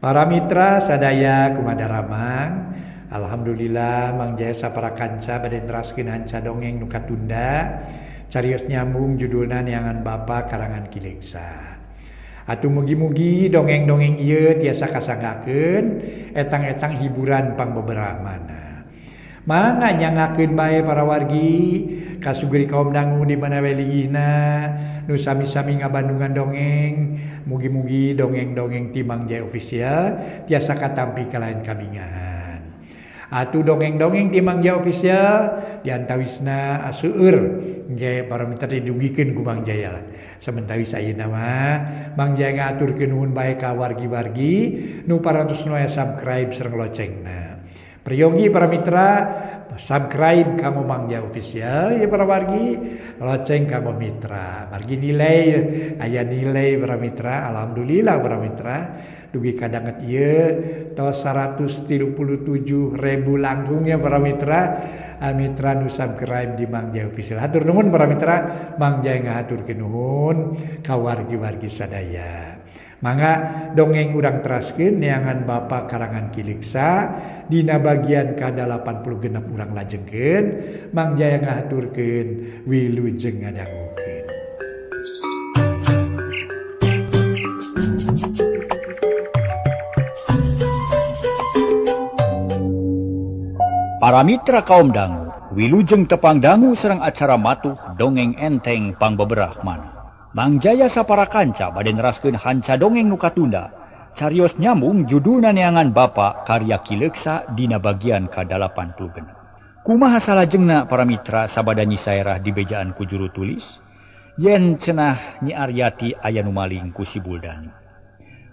Para mitra sadaya kumadaramang, alhamdulillah Mang Jaya sapara kanca bade neraskeun hanca dongeng nu katunda carios nyambung judulna Neangan Bapa karangan Ki Leuksa. Atuh mugi-mugi dongeng-dongeng ieu tiasa kasanggakeun etang-etang hiburan pangbeberamana. Mangga nyangakeun bae para wargi kasuguri kaum dangu di mana we linggihna nu sami-sami ngabandungan dongeng mugi-mugi dongeng-dongeng ti Mang Jaya Official tiasa katampi kalayan kabingahan. Atuh dongeng-dongeng ti Mang Jaya Official diantawisna seueur engke para mitra didugikeun ku Mang Jaya lah. Samentawis ayeuna mah Mang Jaya ngaturkeun nuhun bae ka wargi-wargi nu parantos nu aya subscribe sareng locengna. Priyogi para mitra subscribe kanggo Mang Jaya Official ya para wargi loceng kanggo mitra margi nilai aya nilai para mitra alhamdulillah para mitra dugi kadanget ieu tos 137.000 langkung ya para mitra mitra nu subscribe di Mang Jaya Official. Hatur nuhun para mitra, Mang Jaya ngahaturkeun nuhun ka wargi-wargi sadaya. Mangga dongeng urang teraskeun Neangan Bapa karangan Ki Leuksa dina bagian ka-86 urang lajengkeun Mang Jaya ngahaturkeun wilujeng ngadangukeun. Para mitra kaum dangu, wilujeng tepang dangu sareng acara matuh dongeng enteng pangbeberah mana. Mang Jaya sapara kanca bade neraskeun hanca dongeng nu katunda. Carios nyambung judulna Neangan Bapa karya Ki Leuksa dina bagian ka-86. Kumaha salajengna para mitra sabada Nyi Saerah dibejaan ku juru tulis? Yen cenah Nyi Aryati aya nu maling ku si Buldani.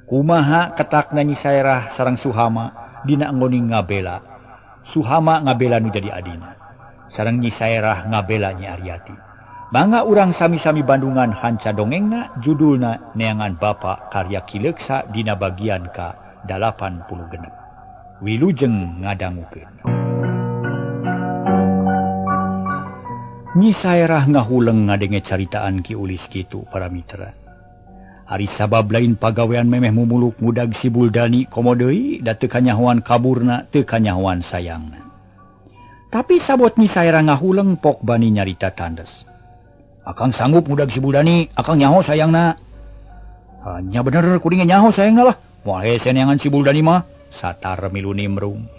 Kumaha ketakna Nyi Saerah sareng Suhama dina anggoning ngabela. Suhama ngabela nu jadi adina. Sareng Nyi Saerah ngabela Nyi Aryati. Mangga urang sami-sami bandungan hanca dongengna judulna Neangan Bapa karya Ki Leuksa dina bagian ka-86. Wilujeng ngadangukeun. Nyi Saerah ngahuleng ngadenge caritaan Ki Ulis kitu para mitra. Ari sabab lain pagawean memeh mumuluk ngudag si Buldani komo deui da teu kanyahoan kaburna teu kanyahoan sayangna. Tapi sabot Nyi Saerah ngahuleng pok bani nyarita tandes. Akang sanggup ngudag si Buldani, akang nyaho sayangna. Hanya bener kuring nyaho sayangna lah. Moal hese neangan si Buldani mah. Satar milu nimrung.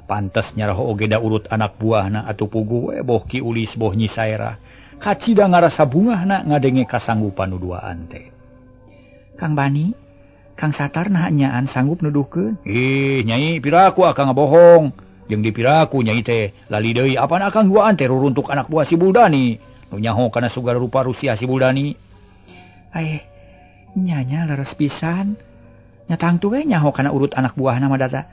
Pantes nyaraho oge da urut anak buahna atuh puguh we boh Ki Ulis boh Nyi Saerah. Kacida ngarasa bungahna ngadenge kasanggupan nu duaan teh. Kang Bani, Kang Satar nah nyaan sanggup nuduhkeun. Ih, Nyai piraku akang ngabohong. Jeung dipiraku Nyai teh lali deui apan akang duaan teh ruruntuk anak buah si Buldani. Nu nyaho kana segala rupa Rusia si Buldani. Nyanya leres pisan. Nya tangtu we nyaho kana urut anak buahna mah data.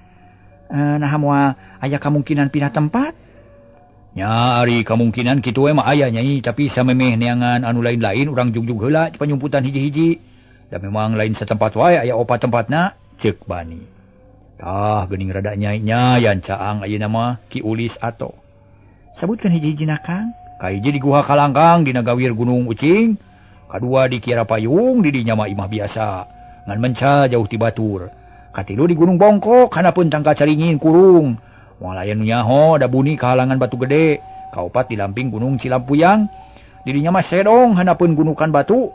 Naha moal aya kamungkinan pindah tempat? Nya ari kamungkinan kitu we mah aya Nyai, tapi samemeh neangan anu lain-lain urang jugjug heula panyumputan hiji-hiji. Da memang lain satempat wae aya opat tempatna, ceuk Bani. Tah geuning rada nyai nya yan caang ayeuna mah Ki Ulis ato. Sebutkeun hiji-hijina Kang. Kahiji di Guha Kalangkang dina gawir Gunung Ucing, kadua di Kiara Payung di dinya mah imah biasa ngan menca jauh ti batur. Katilu di Gunung Bongkok hanapeun tangka caringin kurung. Moal aya nu nyaho da buni kahalangan batu gede. Kaopat di lamping Gunung Cilampuyang di dinya mah sedong hanapeun gunukan batu.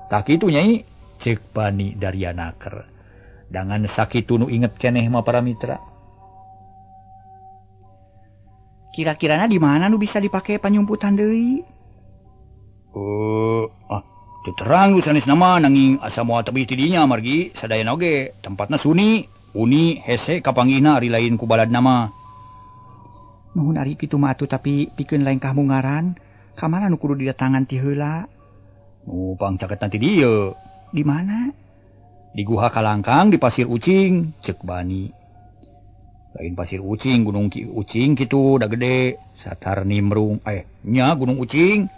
Tah kitu Nyai, ceuk Bani Daryanaker. Dangan sakitu nu inget keneh mah para mitra. Kira-kirana di mana nu bisa dipake panyumputan deui? Teu terang nu sanes nama nanging asa moal tebih ti dinya margi sadayana oge tempatna suni, uni hese kapanggihna ari lain ku baladna mah. Nuhun ari kitu mah atuh tapi pikeun lengkah mungaran, ka mana nu kudu didatangan ti heula? Nu pangcaketan ti dieu. Di mana? Di Guha Kalangkang di Pasir Ucing, ceuk Bani. Lain Pasir Ucing, Gunung Ki Ucing kitu da gede, satar nimrung. Nya Gunung Ucing.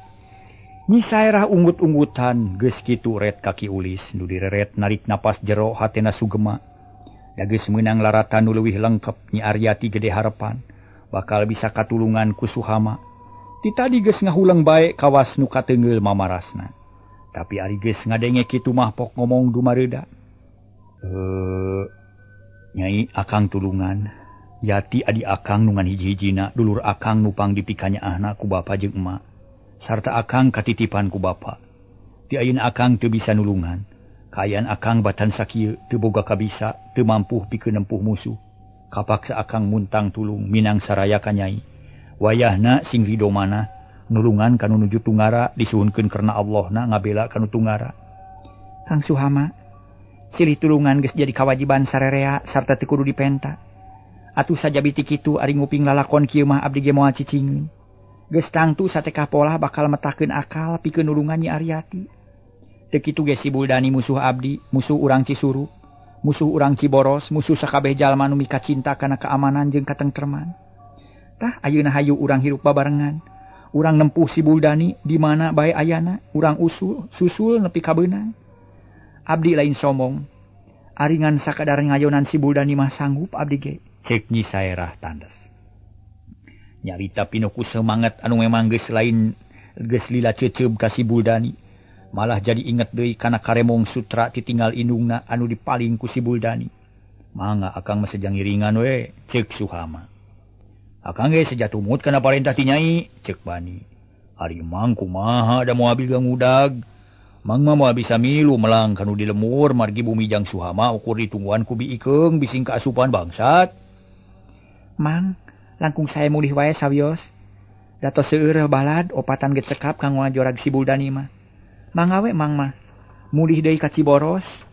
Nyi Saerah unggut-unggutan geus kitu ret ka Ki Ulis nu direret narik napas jero hatena sugema. Da geus meunang laratan nu leuwih lengkep Nyi Aryati gede harepan bakal bisa katulungan ku Suhama. Ti tadi geus ngahuleng bae kawas nu kateungeul mamarasna. Tapi ari geus ngadenge kitu mah pok ngomong dumareuda. Nyai akang tulungan. Yati adi akang nungan hiji-hijina dulur akang nupang dipikanyaahna ku bapa jeung emak. Sarta akang katitipan ku bapa. Ti ayeuna akang teu bisa nulungan. Kaayaan akang batan sakieu teu boga kabisa, teu mampuh pikeun nempuh musuh. Kapaksa akang muntang tulung minang saraya ka nyai. Wayahna sing rido manah nulungan kanu nuju tunggara disuhunkeun karena Allahna ngabela kanu tunggara. Kang Suhama, silih tulungan geus jadi kawajiban sarerea sarta teu kudu dipenta. Atuh sajabi ti kitu ari nguping lalakon kieu mah abdi ge moal cicingeun. Geus tangtu satekah polah bakal metakeun akal pikeun nulungan Nyi Aryati. Teu kitu ge si Buldani musuh abdi, musuh urang Cisurup, musuh urang Ciboros, musuh sakabeh jalma nu mikacinta kana keamanan jeung katengtreman. Tah ayeuna hayu urang hirup babarengan. Urang nempuh si Buldani di mana bae ayana, urang usul susul nepi ka beunang. Abdi lain sombong. Aringan sakadar ngayonan si Buldani mah sanggup abdi ge. Cek Nyi Saerah tandes. Nyarita pinuh ku semangat anu memang geus lain geus lila ceceub ka si Buldani. Malah jadi inget deui kana karemong sutra titinggal indungna anu dipaling ku si Buldani. Mangga akang mah sejang ngiringan we, cek Suhama. Akang ge seja tumut kana parentah ti nyai, cek Bani. Ari mang kumaha da moal bisa ngudag. Mang mah moal bisa milu melang kanu di lemur margi bumi jang Suhama ukur ditungguan ku biikeung bising kaasupan bangsat. Mang, langkung saya mulih wae sawios. Dato seueur balad opatan ge cekap kanggo ngajorag si Buldani mah. Mangga we mang mah. Mulih deui ka Ciboros.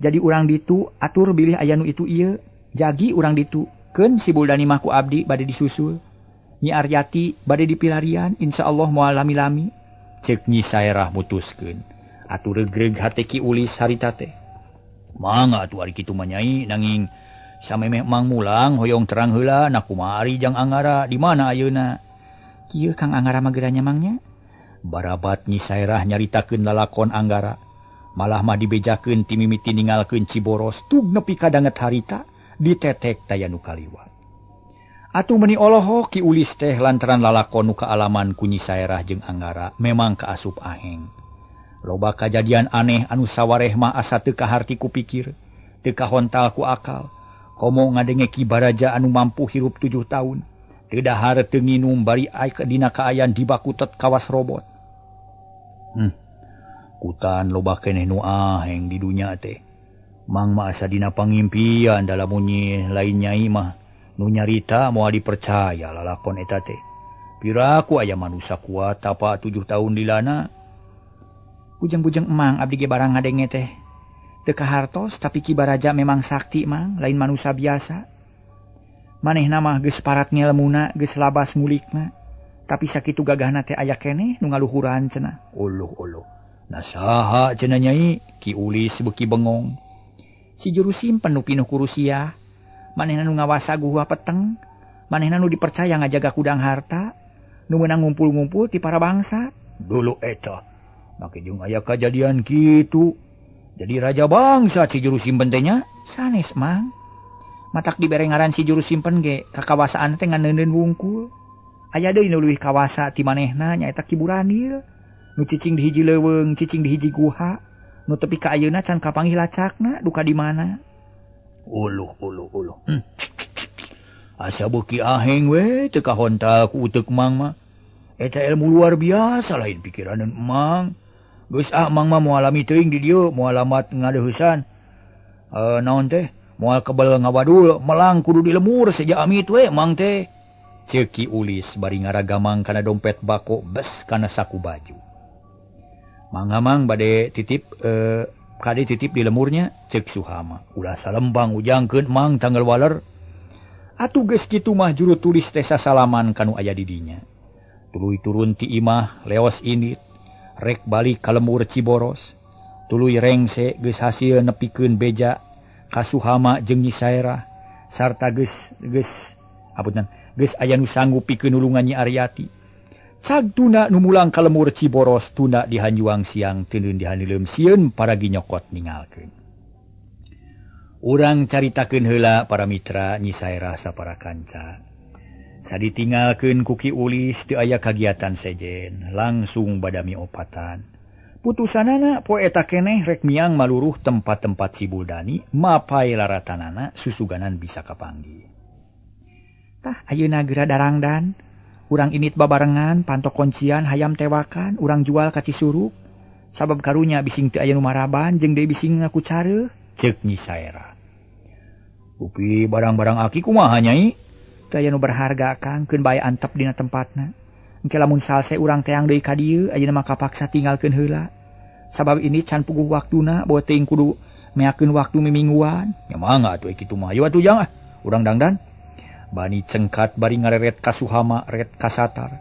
Jadi urang ditu atur bilih aya nu itu ieu. Jagi urang ditu. Keun si Buldani mah ku abdi bade disusul. Nyi Aryati bade dipilarian insyaallah moal lami-lami. Ceuk Nyi Saerah mutuskeun. Atuh regreg hate Ki Ulis harita teh. Mangga atuh ari kitu mah nyai nanging samemeh mang mulang hoyong terang heula na kumaha ari jang Anggara di mana ayeuna. Kieu Kang Anggara mah geura nyamangnya. Barabat Nyi Saerah nyaritakeun lalakon Anggara. Malah mah dibejakeun ti mimiti ningalkeun Ciboros tug nepi ka danget harita ditetek taya nu kaliwat. Atuh meuni olohok Ki Ulis teh lantaran lalakon nu kaalaman ku Nyi Saerah jeung Anggara memang kaasup aheng. Loba kajadian aneh anu sawareh mah asa teu kaharti ku pikir, teu kahontal ku akal. Komo ngadenge Ki Baraja anu mampu hirup 7 tahun, teu dahar teu nginum bari dina kaayaan dibakutet kawas robot. Kutan loba keneh nu aheng di dunya teh. Mang mah asa dina pangimpian da lamun lain nyai mah nu nyarita moal dipercaya lalakon eta teh. Piraku aya manusa kuat tapa 7 tahun dilana. Bujeng-bujeng emang abdi ge barang ngadenge teh. Teu kahartos tapi Ki Baraja memang sakti mang, lain manusa biasa. Manehna mah geus parat ngelmuna, geus labas mulikna. Tapi sakitu gagahna teh aya keneh nu ngaluhuran cenah. Uluh-uluh. Nah saha cenah nyai? Ki Ulis beuki bengong. Si juru simpen nu pinuh ku Rusia. Manehna nu ngawasa guha peteng. Manehna nu dipercaya ngajaga kudang harta. Nu meunang ngumpul-ngumpul ti para bangsa. Dulu eta. Make jeung aya kajadian kitu. Jadi raja bangsa si juru simpen teh nya? Sanes mang. Matak dibere ngaran si juru simpen ge kakawasaan teh ngan neuneun wungkul. Aya deui nu leuwih kawasa ti manehna nyaeta Ki Buranil. Nu cicing di hiji leuweung, cicing di hiji guha. Nu tepi ka ayeuna can kapanggih lacakna duka di mana. Uluh uluh uluh. Asa beuki aheng we teu kahontal ku uteuk mang mah. Eta ilmu luar biasa lain pikiraneun emang. Geus ah mang mah moal lami teuing di dieu, moal lamat ngadeuheusan. Naon teh? Moal kebel ngawadul, melang kudu di lemur seja amit we mang teh. Ceuk Ki Ulis bari ngaragamang kana dompet bako bes kana saku baju. Mangga mang bade titip kade titip di lemurnya ceuk Suhama. Ulah salembang ujangkeun mang tanggal waler. Atuh geus kitu mah juru tulis teh sasalaman kanu aya di dinya. Tuluy turun ti imah leos indit. Rek balik ka lemur Ciboros. Tuluy rengse geus hasil nepikeun beja ka Suhama jeung Nyi Saerah sarta geus geus apunten geus aya nu sanggup pikeun nulungan Nyi Aryati. Cag tuna nu mulang ka lemur Ciboros tuna dihanjuang siang teuneun dihanileum sieun paragi nyokot ningalkeun. Urang caritakeun heula para mitra Nyi Saerah sapara kanca. Saditinggalkeun ku Ki Ulis teu aya kagiatan sejen, langsung badami opatan. Putusanana poe eta keneh rek miang maluruh tempat-tempat si Buldani mapai laratanana susuganan bisa kapanggih. Tah ayeuna geura darangdan, urang init babarengan pantok kuncian hayam tewakan urang jual ka Cisurup. Sabab karunya bising teu aya nu maraban jeung deui bising ngaku careuh, ceuk Nyi Saerah. Upi barang-barang aki kumaha Nyai? Teu aya nu berharga Kang, keun bae antep dina tempatna. Engke lamun salse urang teang deui ka dieu, ayeuna mah kapaksa tinggalkeun heula. Sabab ini can puguh waktuna, bawa teuing kudu meakeun waktu mimingguan. Ya mangga atuh kitu mah, hayu atuh jang ah, urang dangdan. Bani cengkat bari ngareret ka Suhama ret ka Satar.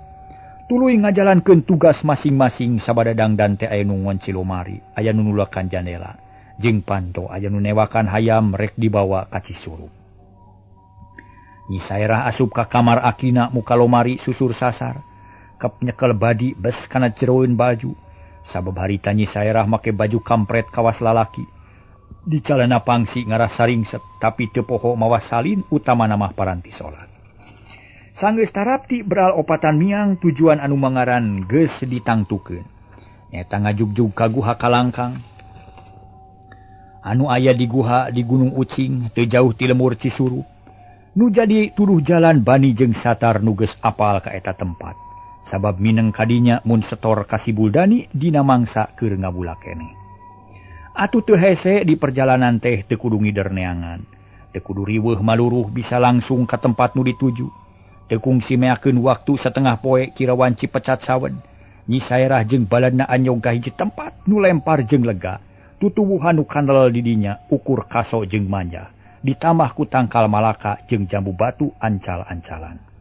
Tuluy ngajalankeun tugas masing-masing sabada dangdan teh aya nu ngonci lomari, aya nu nulakan jandela, jeung panto aya nu newakan hayam rek dibawa ka Cisurup. Nyi Saerah asup ka kamar akina muka lomari susur sasar. Kep nyekel badi bes kana jeroeun baju. Sabab harita Nyi Saerah make baju kampret kawas lalaki. Di calana pangsi ngarah saringset tapi teu poho mawa salin utamana mah paranti salat. Sanggeus tarapti beral opatan miang tujuan anu mangaran geus ditangtukeun. Nyaeta ngajugjug ka guha kalangkang. Anu aya di guha di Gunung Ucing teu jauh ti lemur Cisurup. Nu jadi tuduh jalan Bani jeung Satar nu geus apal ka eta tempat. Sabab mineng kadinya mun setor ka si Buldani dina mangsa keur ngabula keneh. Atuh teu hese di perjalanan teh teu kudu ngider neangan. Teu kudu riweuh maluruh bisa langsung ka tempat nu dituju. Teu kungsi meakeun waktu satengah poe kira wanci pecat sawen. Nyi Saerah jeung baladna anyog ka hiji tempat nu lempar jeung lega. Tutuwuhan nu kandel di dinya ukur kaso jeung manja. Ditambah ku tangkal malaka jeung jambu batu ancal-ancalan.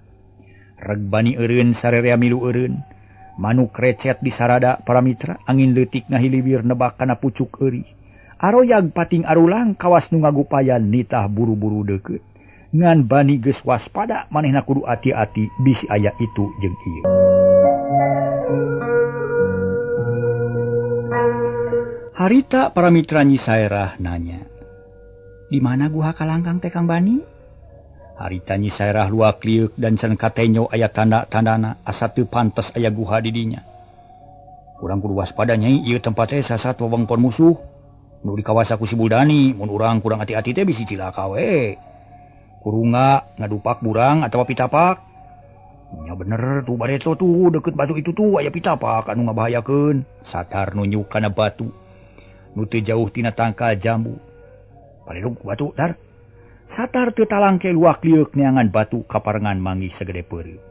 Reg bani eureun sarerea milu eureun. Manuk recet di sarada para mitra, angin leutik ngahiliwir nebak kana pucuk euri. Aroyag pating arulang kawas nu ngagupayan nitah buru-buru deukeut. Ngan bani geus waspada manehna kudu ati-ati bisi aya itu jeung ieu. Harita para mitra Nyi Saerah nanya, "Di mana guha kalangkang teh Kang Bani?" Harita Nyi Saerah luak liuk dan can katenyo aya tanda-tandana asa teu pantes aya guha di dinya. Urang kudu waspada Nyai, ieu tempat teh sasat wewengkon musuh. Nu dikawasa ku si Buldani, mun urang kurang hati-hati teh bisi cilaka we. Kurunga ngadupak burang atawa pitapak. Nya bener tuh bareto tuh deket batu itu tuh aya pitapak anu ngabahayakeun. Satar nunjuk kana batu nu teu jauh tina tangkal jambu. Palelug batu dar. Satar teu talangke luak lieuk neangan batu kaparengan manggih segede peureup.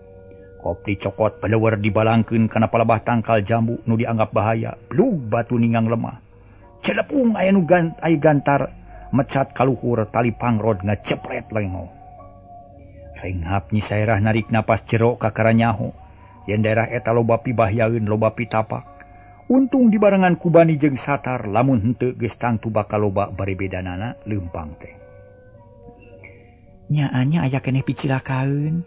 Kopi cokot peleueur dibalangkeun kana palebah tangkal jambu nu dianggap bahaya. Blug batu ningang lemah. Celepung aya nu aya gantar mecat kaluhur tali pangrod ngacepret lengo. Renghap Nyi Saerah narik napas jero ka karanyaho. Yen daerah eta loba pibahyaeun loba pitapak. Untung dibarengan ku Bani jeung Satar lamun henteu geus tangtu bakal loba barebedanana leumpang teh. Nyaanya aya keneh picilakaeun.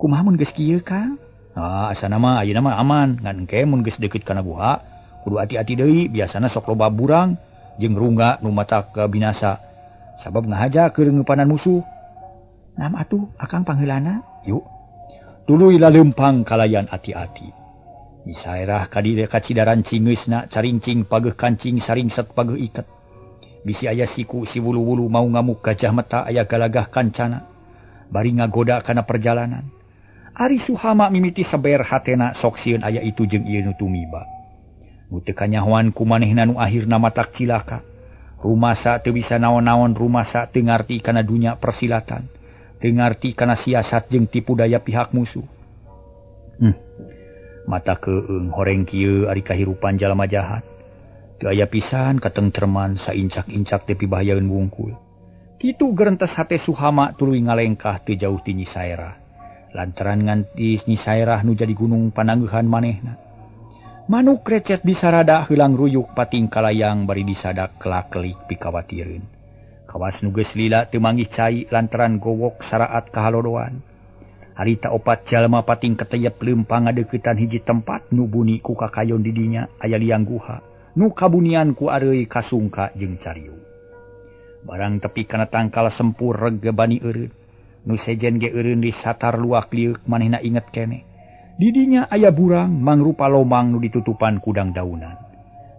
Kumaha mun geus kieu Kang? Ah, asana mah ayeuna mah aman, ngan engke mun geus deukeut kana guha kudu ati-ati deui, biasana sok loba burang jeung rungga nu matak binasa. Sabab ngahaja keur ngeupanan musuh. Nam atuh akang pangheulana? Yuk. Tuluy laleumpang kalayan ati-ati. Nyi Saerah ka dieu kacidaran cingeusna carincing pageuh kancing saringset pageuh iket. Bisi aya siku si wulu-wulu mau ngamuk gajah meta aya galagah kancana. Bari ngagoda kana perjalanan. Ari Suhama mimiti seber hatena sok sieun aya itu jeung ieu nu tumiba. Nu teu kanyahoan ku manehna nu akhirna matak cilaka. Rumasa teu bisa naon-naon, rumasa teu ngarti kana dunya persilatan. Teu ngarti kana siasat jeung tipu daya pihak musuh. Mata keung horeng kieu ari kahirupan jalma jahat. Teu aya pisan katengtreman saincak-incak teh pibahayaeun wungkul. Kitu gerentes hate Suhama tuluy ngalengkah teu jauh ti Nyi Saerah. Lantaran nganti Nyi Saerah nu jadi gunung panangeuhan manehna. Manuk recet di sarada heulang ruyuk pating kalayang bari disadak kelak-kelik pikawatireun. Kawas nu geus lila teu manggih cai lantaran gowok saraat kahalodoan. Harita opat jalma pating keteyep leumpang ngadeuketan hiji tempat nu buni ku kakayon di dinya aya liang guha. Nu kabunian ku areuy kasungka jeung cariu. Barang tepi kana tangkal sempur reg bani eureun. Nu sejen ge eureun di Satar luak lieuk manehna inget keneh. Di dinya aya burang mangrupa lomang nu ditutupan kudang daunan.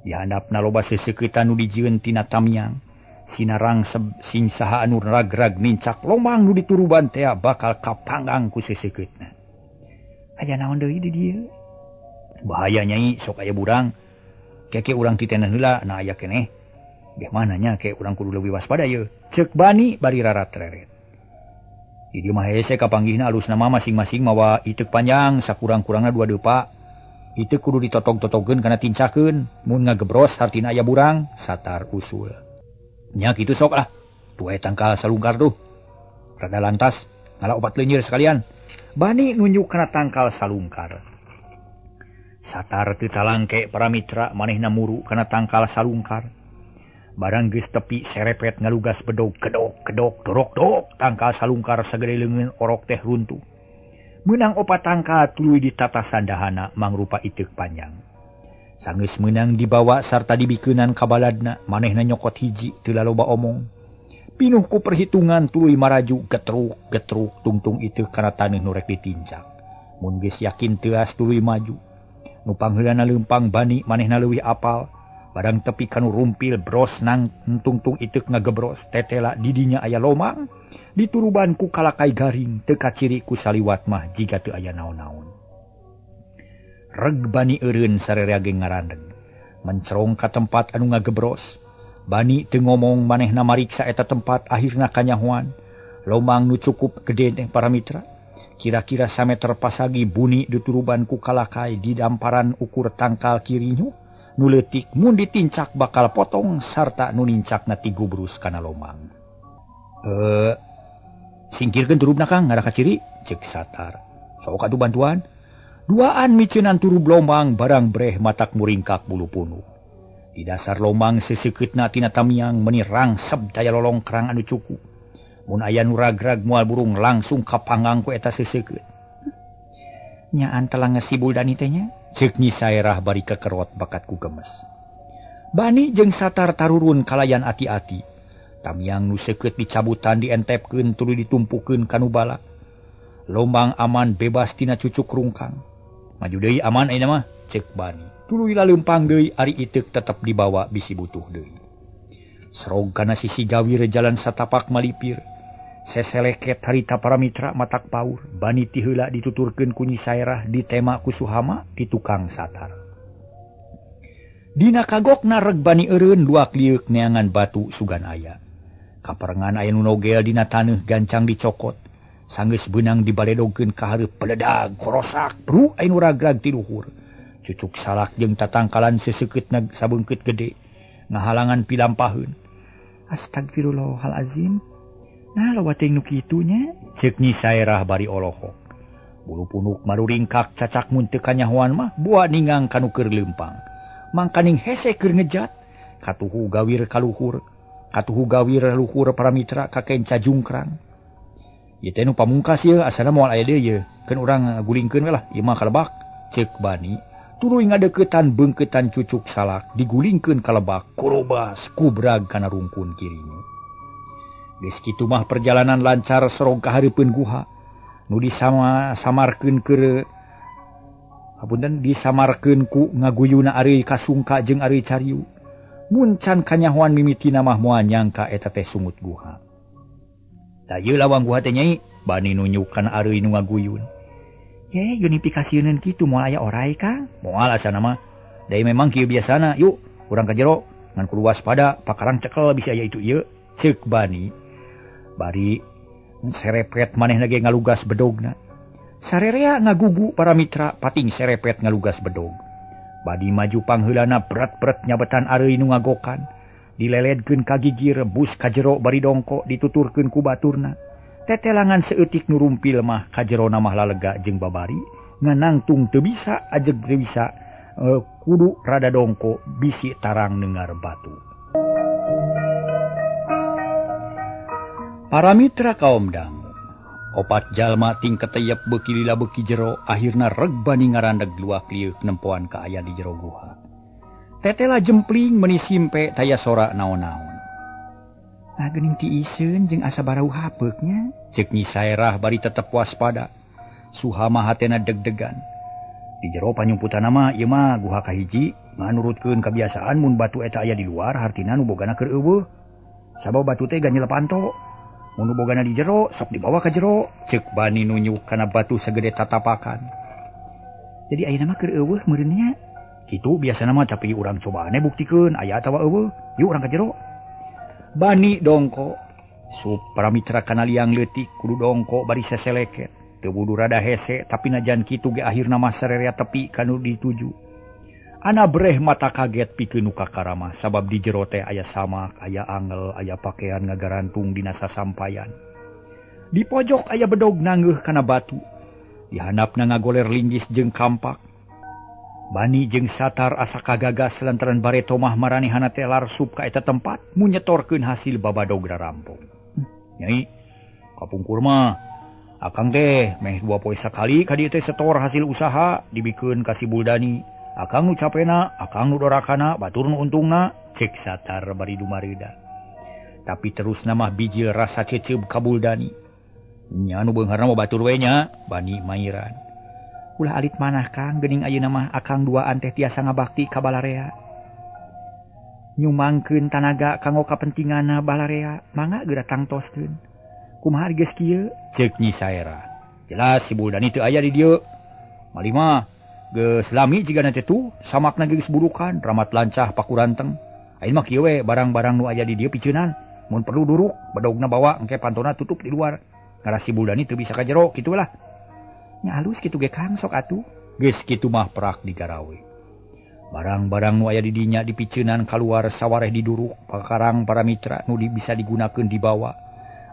Di handapna loba seseuketan nu dijieun tina tamiang. Sinarang sing saha anu ragrag nincak lomang nu dituruban tea bakal kapanggang ku sesekeutna. Aya naon deui di dieu? Bahaya nyai, sok aya burang. Keke urang titenah heula na aya keneh. Beh mananya ke urang kudu leuwih waspada ye. Ceuk Bani bari rarat-reret. Di dieu mah hese kapanggihna alusna mah masing-masing mawa iteuk panjang sakurang-kurangna 2 depa. Iteuk kudu ditotog-totogeun kana tincakeun, mun ngagebros hartina aya burang, Satar usul. Nya kitu sok lah. Tuh tangkal salungkar tuh. Rada lantas, ngala obat lenyir sekalian. Bani nunjuk kana tangkal salungkar. Satar teu talangke para mitra manehna muru kana tangkal salungkar. Barang geus tepi serepet ngalugas bedog kedok kedok dorok dok tangkal salungkar sagede leungeun orok teh runtuh. Meunang opat tangkal tuluy ditata sandahana mangrupa iteuk panjang. Sanggeus meunang dibawa sarta dibikeunan ka baladna, manehna nyokot hiji teu laloba omong. Pinuh ku perhitungan tuluy maraju getruk getruk tungtung iteuk kana taneuh nu rek ditincak. Mun geus yakin teuas tuluy maju. Nu pangheulana leumpang Bani manehna leuwih apal. Barang tepi kanu rumpil bros nang tungtung iteuk ngagebros tetela didinya aya lomang dituruban ku kalakai garing teu kaciri ku saliwat mah jiga teu aya naon-naon. Reg Bani eureun sarerea ge ngarandeg mencerong ka tempat anu ngagebros. Bani teu ngomong manehna mariksa eta tempat akhirna kanyahoan lomang nu cukup gede teh para mitra. Kira-kira sameter pasagi buni dituruban ku kalakai di damparan ukur tangkal kirinyu nu leutik mun ditincak bakal potong sarta nu nincakna tigubrus kana lomang. Singkirkeun turubna Kang ngara kaciri ceuk Satar. Sok atuh bantuan. Duaan miceunan turub lomang barang breh matak muringkak bulu punuk. Di dasar lomang seseukeutna tina tamiang meuni rangsep daya lolongkrang anu cukup. Mun aya nu ragrag moal burung langsung kapanggang ku eta seseukeut. Nyaan telah ngesibul Dani teh nya? Ceuk Nyi Saerah bari kekerot bakat ku gemes. Bani jeung Satar tarurun kalayan ati-ati. Tamiang nu seukeut dicabutan dientepkeun tuluy ditumpukeun ka nu balak. Lombang aman bebas tina cucuk rungkang. Maju deui aman ayeuna mah ceuk Bani. Tuluy laleumpang deui ari iteuk tetep dibawa bisi butuh deui. Serog kana sisi gawir jalan satapak malipir. Seseleket harita para mitra matak paur. Bani ti heula dituturkeun ku Nyi Saerah ditema ku Suhama di tukang Satar. Dina kagokna reg Bani eureun luak lieuk neangan batu sugan aya. Kaparengan aya nu nogel dina taneuh gancang dicokot. Sanggeus beunang dibaledogkeun ka hareup peledag korosak bru aya nu ragrag ti luhur. Cucuk salak jeung tatangkalan seseukeutna sabeungkeut gede ngahalangan pilampaheun. Astagfirullahalazim. Nah loba teuing nu kitu nya ceuk Nyi Saerah bari olohok. Bulu punuk maruringkak cacak mun teu kanyahoan mah buah ningang kanu keur leumpang. Mangkaning hese keur ngejat katuhu gawir kaluhur, katuhu gawir luhur para mitra ka kenca jungkrang. Ieu teh nu pamungkas ieu asana moal aya deui ieu. Keun urang gulingkeun we lah ieu mah kalebak ceuk Bani. Tuluy ngadeuketan beungkeutan cucuk salak digulingkeun ka lebak korobas kubrag kana rungkun kirinya. Geus kitu mah perjalanan lancar sorong ka hareupeun guha. Nu disamarkeun keur hapunten disamarkeun ku ngaguyuna ari kasungka jeung ari cariu. Mun can kanyahoan mimitina mah moal nyangka eta teh sungut guha. Tah ieu lawang guha teh nyai, Bani nunjuk kana areuy nu ngaguyun. Ye, unifikasieun kitu moal aya orai Kang. Moal asana mah. Da memang kieu biasana, yuk urang ka jero ngan kudu waspada pakarang cekel bisi aya itu ieu. Ceuk Bani. Bari serepet manehna ge ngalugas bedogna. Sarerea ngagugu para mitra pating serepet ngalugas bedog. Badi maju pangheulana berat-berat nyabetan areuy nu ngagokan. Dileledkeun ka gigir bus ka jero bari dongko dituturkeun ku baturna. Tetelangan seutik nu rumpil mah ka jerona mah lalega jeung babari nganangtung teu bisa ajeg teu bisa kudu rada dongko bisi tarang nengar batu. Para mitra kaum dangu, opat jalma ting keteyep beuki lila beuki jero akhirna reg Bani ngarandeg luak lieuk nempoan ka aya di jero guha. Tetela jempling meuni simpe taya sora naon-naon. Nah geuning tiiseun jeung asa barau hapeuk nya. Ceuk Nyi Saerah bari tetep waspada. Suhama hatena deg-degan. Di jero panyumputan mah ieu mah guha kahiji Nganurutkeun kebiasaan mun batu eta aya di luar hartina nu bogana keur eueuh. Sabab batu teh ganjel panto. Mun nu bogana di jero sok dibawa ka jero. Ceuk Bani nunjuk kana batu segede tatapakan. Jadi ayeuna mah keur eueuh meureun nya. Kitu biasana mah tapi urang cobaan buktikeun aya atawa eueuh. Yuk urang ka jero. Bani dongko. Sup para mitra kana liang leutik kudu dongko bari seseleket. Teu budu rada hese tapi najan kitu ge akhirna mah sarerea tepi kanu dituju. Ana breh mata kaget pikeun nu kakarama sabab di jero teh aya samak, aya angel, aya pakean ngagarantung dina sasampayan. Di pojok aya bedog nanggeuh kana batu. Di handapna ngagoler linggis jeung kampak. Bani jeung Satar asa kagagas lantaran bareto mah maranehana teh larsup ka eta tempat mun nyetorkeun hasil babadog rarampong. Nyai, kapungkur mah akang teh meh 2 poe sakali ka dieu teh setor hasil usaha dibikeun ka si Buldani. Akang nu capena, akang nu dorakana, batur nu untungna, cek Satar bari dumareuda. Tapi terus nama bijil rasa ceceub ka Buldani. Nya nu beungharna mah batur we nya, Bani mairan. Ulah alit manah Kang, geuning ayeuna mah akang duaan teh tiasa ngabakti ka balarea. Nyumangkeun tanaga kanggo kapentinganna balarea, mangga geura tangtoskeun. Kumaha geus kieu? Ceuk Nyi Saerah. Jelas si Buldani teu aya di dieu. Malih mah geus lami jigana teh tuh, samakna geus burukan, ramat lancah pakuranteng. Ayeuna mah kieu we barang-barang nu aya di dieu piceunan. Mun perlu duruk, bedogna bawa engke pantona tutup di luar. Ngarah si Buldani teu bisa ka jero kitu lah. Nya alus kitu ge Kang sok atuh. Geus kitu mah prak digarawe. Barang-barang nu aya di dinya dipiceunan kaluar sawareh diduruk, pakarang para mitra nu bisa digunakeun dibawa.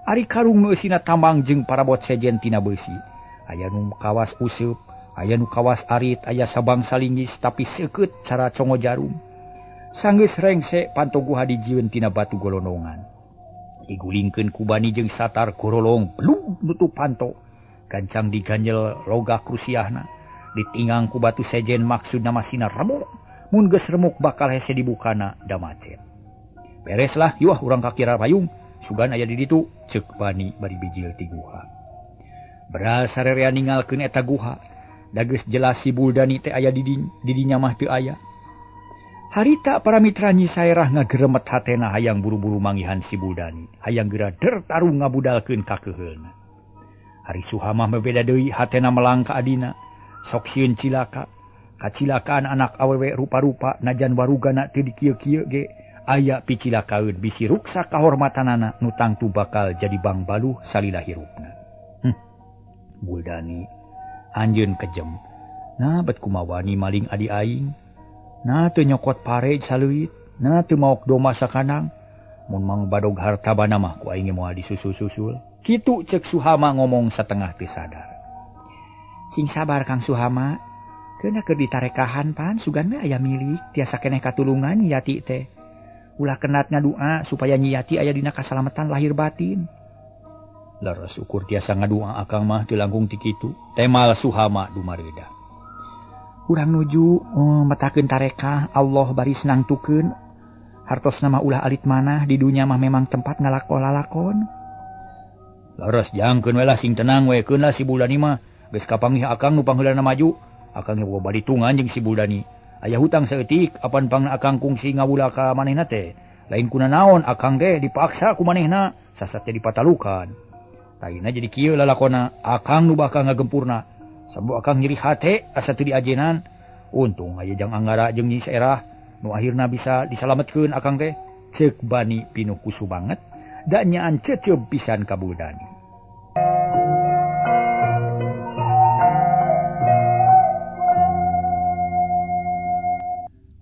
Ari karung nu eusina tambang jeung parabot sejen tina beusi. Aya nu kawas useup, aya nu kawas arit, aya sabangsa linggis tapi seukeut cara congo jarum. Sanggeus rengse panto guha dijieun tina batu golonongan. Digulingkeun ku Bani jeung Satar gorolong blug nutup panto. Gancang diganjel logah krusiahna. Ditingang ku batu sejen maksudna masina remuk. Mun geus remuk bakal hese dibukana da macet. Beres lah, yuah urang ka Kiara Payung. Sugan aya di ditu, ceuk Bani bari bijil ti guha. Beras sarerea ninggalkeun eta guha. Da geus jelas si Buldani teh aya di dinya mah teu aya. Harita para mitra Nyi Saerah ngageremet hatena hayang buru-buru manggihan si Buldani, hayang geura der tarung ngabudalkeun ka keuheulna. Ari Suhamah bebeda deui hatena melang ka adina, sok sieun cilaka. Kacilakaan anak awewe rupa-rupa najan warugana teu dikieu-kieu ge aya picilakaeun bisi ruksak kahormatanana nu tangtu bakal jadi bangbaluh salila hirupna. Buldani anjeun kejem. Nah bet kumawani maling adi aing. Nah teu nyokot pare saleuit, nah teu maok doma sakanang. Mun mang badog harta bana mah ku aing moal disusul-susul. Kitu ceuk Suhama ngomong satengah teu sadar. Sing sabar Kang Suhama. Keuna keur ditarekahan pan sugan we aya milik tiasa keneh katulungan Nyi Yati teh. Ulah kenat ngadua supaya Nyi Yati aya dina kasalamatan lahir batin. Leres ukur tiasa ngadua akang mah teu langkung ti kitu. Temal Suhama dumareuda. Urang nuju metakeun tarekah Allah baris nangtukeun. Hartosna mah ulah alit manah di dunya mah memang tempat ngalakon-lalakon. Leres jangkeun we lah sing tenang we keun lah si Buldani mah. Geus kapanggih akang nu pangheulana maju. Akang boga balitungan jeung si Buldani. Aya hutang saeutik apan pangna akang kungsi ngawula ka manehna teh. Lain kuna naon akang teh dipaksa ku manehna sasat teh dipatalukan. Taina jadi kieu lalakona akang nu bakal ngagempurna. Sabab akang nyeri hate asa teu diajenan. Untung aya jang Anggara jeung Nyi Saerah nu akhirna bisa disalametkeun akang teh. Ceuk Bani pinuh kusu banget da nyaan ceceub pisan ka Buldani.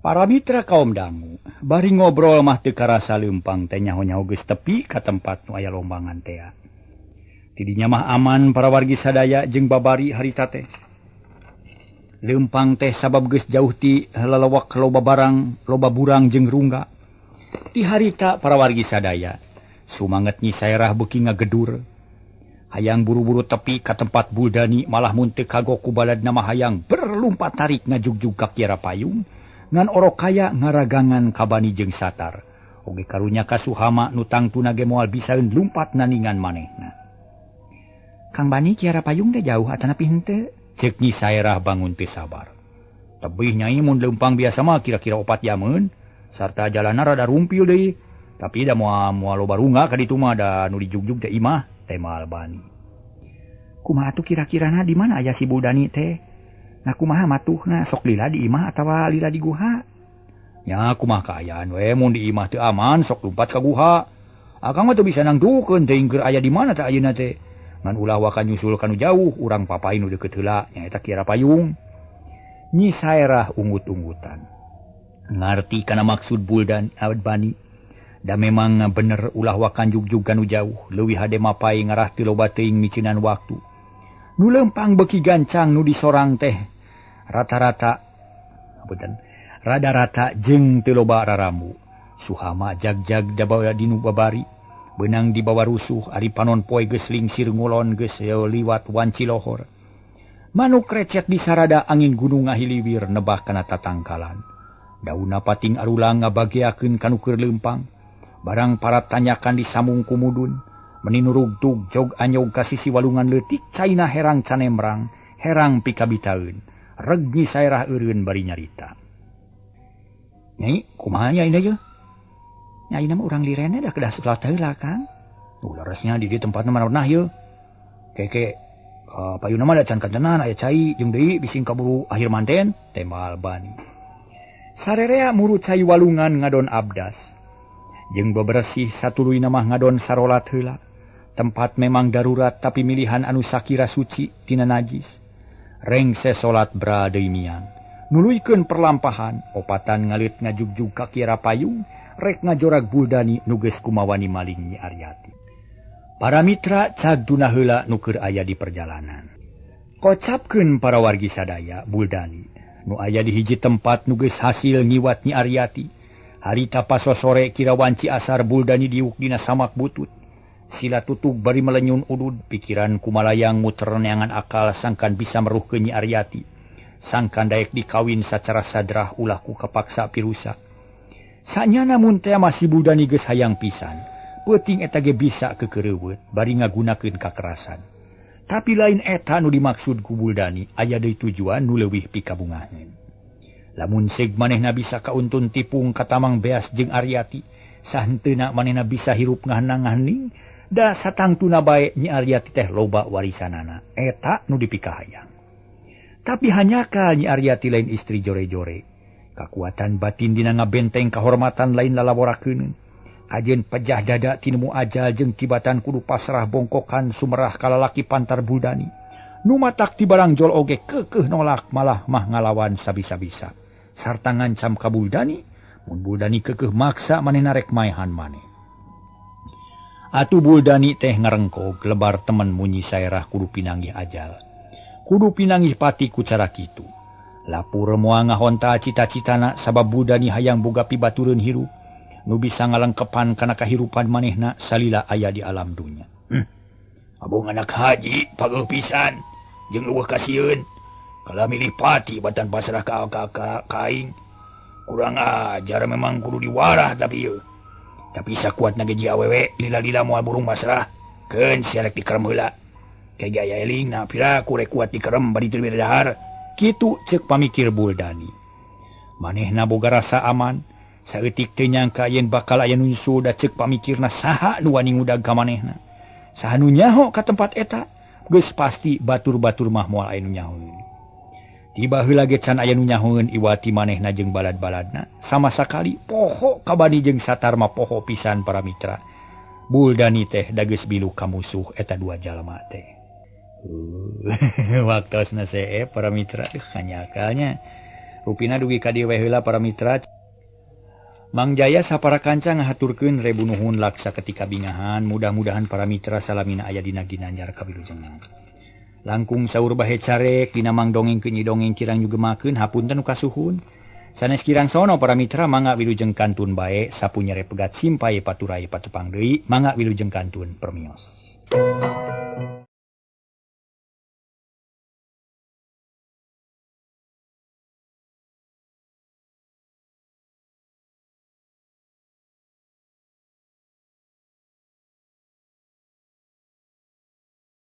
Para mitra kaum dangu, bari ngobrol mah teu karasa leumpang teh nyaho-nyaho geus tepi ka tempat nu aya lombangan tea. Tidinya mah aman para wargi sadaya jeung babari harita teh. Leumpang teh sabab geus jauh ti lalawak loba barang, loba burang jeung rungga. Ti harita para wargi sadaya, sumanget Nyi Saerah beuki ngagedur. Hayang buru-buru tepi ka tempat Buldani malah mun teu kagok ku baladna mah hayang berlumpat tarik ngajugjug ka Kiara Payung. Ngan orok kaya ngaragangan ka Bani jeung Satar. Oge karunya ka Suhama nu tangtuna ge moal bisaeun lumpat naningan manehna. Kang Bani Kiara Payung teh jauh atanapi henteu? Ceuk Nyi Saerah bangun teu sabar. Tebih nyai mun leumpang biasa mah kira-kira 4 jameun sarta jalanna rada rumpil deui. Tapi da moal moal loba rungga ka ditu mah da nu dijugjug teh imah tema Albani. Kumaha atuh kira-kirana di mana aya si Buldani teh? Nah kumaha matuhna sok lila di imah atawa lila di guha? Nya kumaha kaayaan we mun di imah teu aman sok lumpat ka guha. Akang mah teu bisa nangtukeun teuing keur aya di mana teh ayeuna teh. Ngan ulah waka nyusul kanu jauh urang papai nu deukeut heula nyaeta Kiara Payung. Nyi Saerah ungut-ungutan. Ngarti kana maksud Buldan Albani. Da memang bener ulah wakan jugjug kanu jauh leuwih hade mapai ngarah teu loba teuing miceunan waktu. Nu leumpang beuki gancang nu disorang teh rata-rata punten rada-rata jeung teu loba rarambu. Suhama jag-jag dabawa dinu babari beunang dibawa rusuh ari panon poe geus lingsir ngulon geus liwat wanci lohor. Manuk recet di sarada angin gunung ngahiliwir nebah kana tatangkalan. Dauna pating arulang ngabageakeun kanu keur leumpang. Barang para tanyakan disamung kumudun. Meninurugtug jog anyog ka sisi walungan leutik caina herang canemrang, herang pikabitaeun. Reg Nyi Saerah eureun bari nyarita. Nyai, kumaha nya ieu? Nyai mah urang lirene da kedah salat heula Kang. Leresnya di dieu tempatna mah ieu. Keke payuna mah da can kantenan aya cai jeung deui bising kaburu akhir manten tema Albani. Sarerea muru cai walungan ngadon abdas. Jeung bebersih satuluyna mah ngadon sarolat heula. Tempat memang darurat tapi milihan anu sakira suci tina najis. Rengse salat bra deui miang. Nuluykeun perlampahan opatan ngalit ngajugjug ka Kiara Payung rek ngajorag Buldani nu geus kumawani maling Nyi Aryati. Para mitra cag duna heula nu keur aya di perjalanan. Kocapkeun para wargi sadaya Buldani nu aya di hiji tempat nu geus hasil ngiwat Nyi Aryati. Harita pasosore kira wanci asar Buldani diuk dina samak butut. Sila tutug bari melenyun udud pikiran kumalayang muter neangan akal sangkan bisa meruhkeun Nyi Aryati. Sangkan daek dikawin sacara sadrah ulah ku kapaksa pirusa. Sanyana mun teh masih Buldani geus hayang pisan. Peuting eta ge bisa kekereuweut bari ngagunakeun kakerasan. Tapi lain eta nu dimaksud ku Buldani aya deui tujuan nu leuwih pikabungaheun. Lamun seg manehna bisa kauntun tipung katamang beas jeung Aryati, sahenteuna manehna bisa hirup ngahanang-ngahaning, da satangtuna bae Nyi Aryati teh loba warisanana. Eta nu dipikahayang. Tapi hanyaka Nyi Aryati lain istri jore-jore. Kakuatan batin dina ngabenteng kahormatan lain lalaborakeun. Kajeun pejah dada tinemu ajal jeung tibatan kudu pasrah bongkokan sumerah kalalaki pantar Buldani. Nu matak ti barang jol oge keukeuh nolak malah mah ngalawan sabisa-bisa. Sarta ngancam ka Buldani, mun Buldani keukeuh maksa manehna rek maehan maneh. Atuh Buldani teh ngarengkog lebar temen munyi Saerah kudu pinanggih ajal. Kudu pinanggih pati ku cara kitu. Lapur moal ngahonta cita-citana sabab Buldani hayang boga pibatureun hirup nu bisa ngalengkepan kana kahirupan manehna salila aya di alam dunya. Abong anak haji pageuh pisan jeung leuweuh kasieun. Kala milih pati batan pasrah ka aing. Kurang ajar memang kudu diwarah tapi ieu. Tapi sakuatna ge awewe lila-lila moal burung pasrah. Keun sia rek dikerem heula. Ke gaya eling na pira ku rek kuat dikerem bari teu dahar. Kitu ceuk pamikir Buldani. Manehna boga rasa aman, saeutik teu nyangka yen bakal aya nu nyusul da ceuk pamikirna saha nu wani ngudag ka manehna. Saha nu nyaho ka tempat eta? Geus pasti batur-batur mah moal aya nu nyahoeun. Tiba heula ge can aya nu nyahoeun iwati manehna jeung balad-baladna. Sama sakali poho kabani jeung satarma poho pisan para mitra. Buldani teh da geus bilu ka musuh eta dua jalma teh. Waktosna see para mitra kanyakalnya. Rupina dugi ka dieu we heula para mitra. Mang Jaya sapara kanca ngahaturkeun rebu nuhun laksa ketika bingahan. Mudah-mudahan para mitra salamina aya dina ginanjar kawilujengan. Langkung saur bahe carek dina mang dongeng keun dongeng kirang nyugemakeun hapunten nu kasuhun. Sanes kirang sono para mitra mangga wilujeng kantun bae sapu nyere pegat simpai paturai patepang deui mangga wilujeng kantun permios.